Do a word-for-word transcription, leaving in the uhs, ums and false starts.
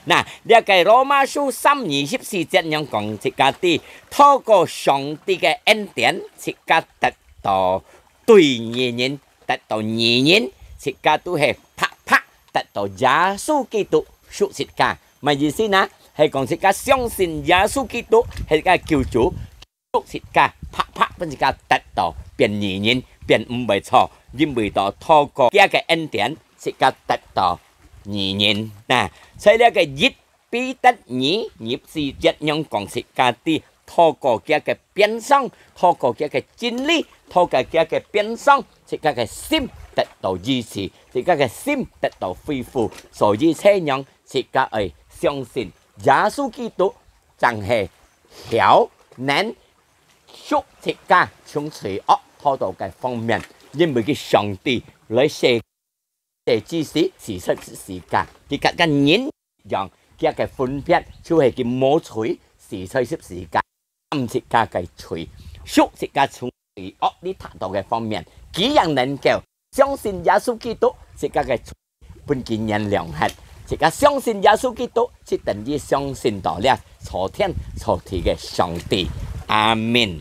那，這个羅馬書三二十四節仰講自家知，透過上帝个恩典，自家得到對義人，得到義人，自家都係白白得到耶穌基督屬自家。麼个意思呢？係講自家相信耶穌基督係个救主， 自家白白分自家得到變義人，變毋會錯，因為到透過佢个恩典，自家得到義人。那，在這个一彼得二二四節仰講自家知，透過佢个鞭傷，透過佢个真理，透過佢个鞭傷，自家个心得到醫治，自家个心得到恢復。所以這樣，自家愛相信耶穌基督正係曉能 贖自家從罪惡道路个方面，因為佢上帝來世，世之時，死在十字架，佢甲个人一樣，佢个分別就係佢無罪，死在十字架，擔自家个罪，贖自家從罪惡裡達到个方面，佢樣能夠相信耶穌基督，自家个罪 分佢原諒忒。自家相信耶穌基督，就等於相信到了造天造地个上帝。阿門。